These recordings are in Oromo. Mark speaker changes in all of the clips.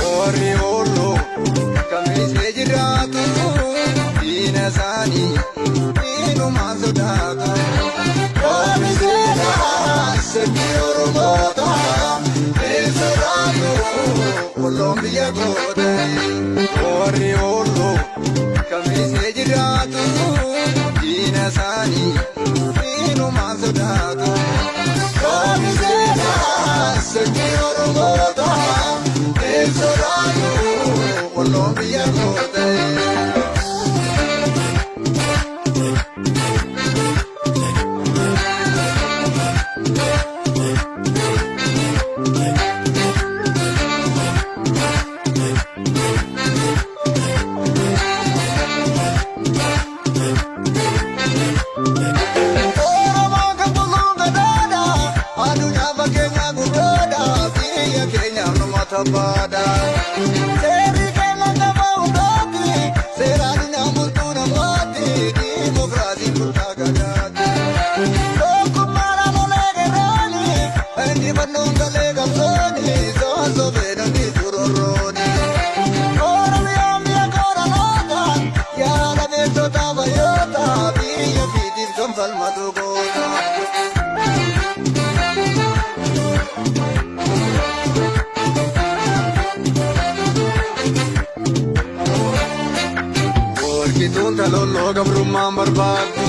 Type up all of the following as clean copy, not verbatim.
Speaker 1: Warri ooluu kamisee jiraatu diina isaanii diinumaan sodaatu. Kamiseera sanyii Oromoota hin sodaatu walloon biyya goota. Warri ooluu kamisee jiraatu diina isaanii diinumaan sodaatu. Kamiseera sanyii Oromoota hin sodaatu walloon biyya goota. Oromoo kan buluun gadaadha. Addunyaa fakkeenya guddaadha. Biyya keenyaaf nama tabbaadha. Seerri keenya nama hundaati. Seera addunyaa murtuu namaati. Dimookiraasiin guddaa gadaati. Tokkummaan lolee garaani. Injifannoon galee qabsooni. Soosoo namni turorrooni. Oromiyaan biyya kooranoota. Yaada beektota bayyoota. Biyya fiitiif kan falmatu goota. Warqituun talolloo gabrummaan barbaaddu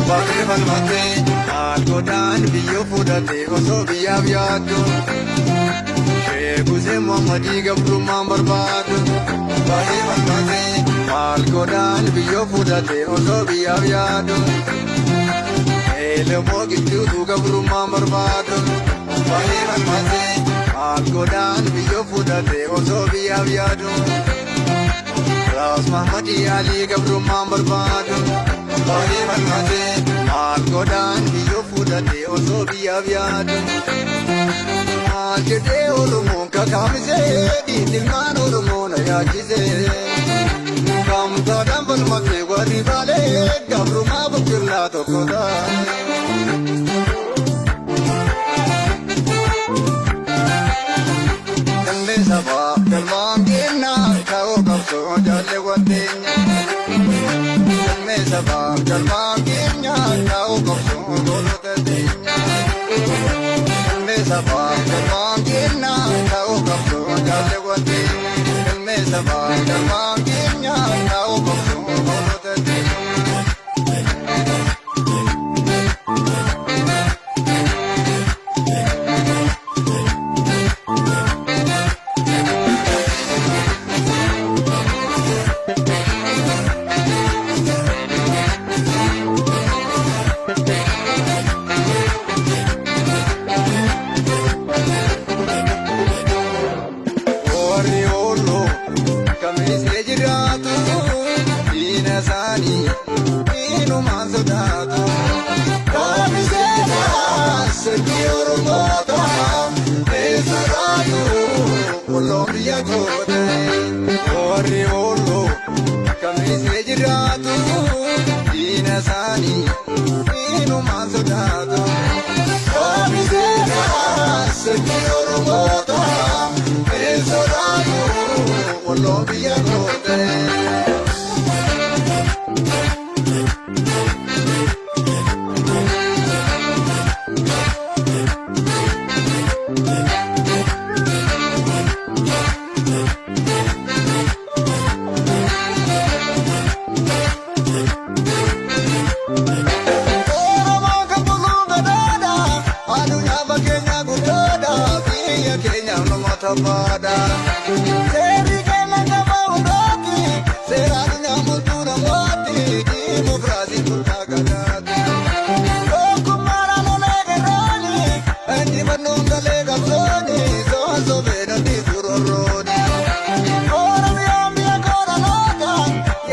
Speaker 1: Waaqni falmattee algoodhaan biyyoo fudhatte osoo biyyaaf yaaddu. Sheek Hussein Muhammadii gabrummaan barbaaddu Waaqni falmattee algoodhaan biyyoo fudhatte osoo biyyaaf yaaddu. Elemoo qixxuutuu gabrummaan barbaaddu Waaqni falmattee algoodhaan biyyoo fudhatte osoo biyyaaf yaaddu. Raas Mahamadii Alii gabrummaan barbaadu. Baay'ee falmatee maal godhaan biyyoo fudhatee osoo biyyaaf yaadu. Maal jedhee Oromoon kakaamisee dhiitilmaan Oromoo na yaachisee. Gamtaadhaan falmatee warri baalee gabrummaa buqqillaa tokko taane. Galmee sabaa galmaan kennaa ta'uu qabsoo jaalleewwan teenya. Galmee sabaa galmaan keenya ta'uu qabsoo gootota teenya. Galmee sabaa galmaan keenya ta'uu qabsoo jaalleewwan teenya. Galmee sabaa galmaan keenya ta'uu qabsoo gootota teenya. Warri ooluu kamisee jiraatu diina isaanii diinumaan sodaatu. Kamiseera sanyii Oromoota hin sodaatu walloon biyya goota. Warri ooluu kamisee jiraatu diina isaanii diinumaan sodaatu. Kamiseera sanyii Oromoota hin sodaatu walloon biyya goota. Oromoo kan buluun gadaadha. Addunyaa fakkeenya guddaadha. Biyya keenyaaf nama tabbaadha. Seerri keenya nama hundaati. Seera addunyaa murtuu namaati. Dimookiraasiin guddaa gadaati. Tokkummaan lolee garaani. Injifannoon galee qabsooni. Soosoo namni turorrooni. Oromiyaan biyya kooranoota.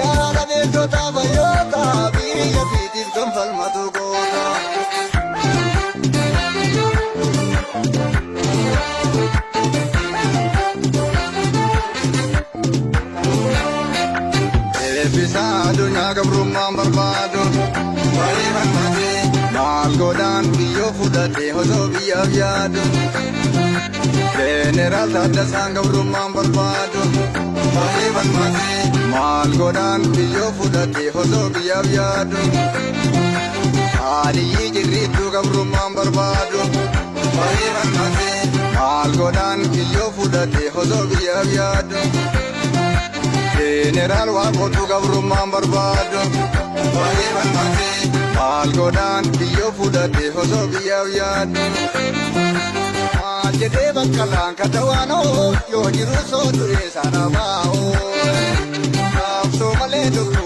Speaker 1: Yaada beektota bayyoota. Biyya fiitiif kan falmatu goota. Eebbisaa addunyaa gabrummaan barbaadu. Baay'ee falmatee maal godhaan biyyoo fudhatee osoo biyyaaf yaadu. Jeneraal Taaddasaan gabrummaan barbaadu. Baay'ee falmate. Maal godhaan biyyoo fudhate osoo biyyaaf yaadu. Haadhiyyii jirriittuu gabrummaan barbaadu. Baay'ee falmate. Maal godhaan biyyoo fudhate osoo biyyaaf yaadu. Jeneraal Waaqootu gabrummaan barbaadu. Baay'ee falmate. Maal godhaan biyyoo fudhate osoo biyyaaf yaadu. Maal jedhee bakka laan katawaanoo yoo jiru soo ture sana baa'oo. Qabsoo malee tokko.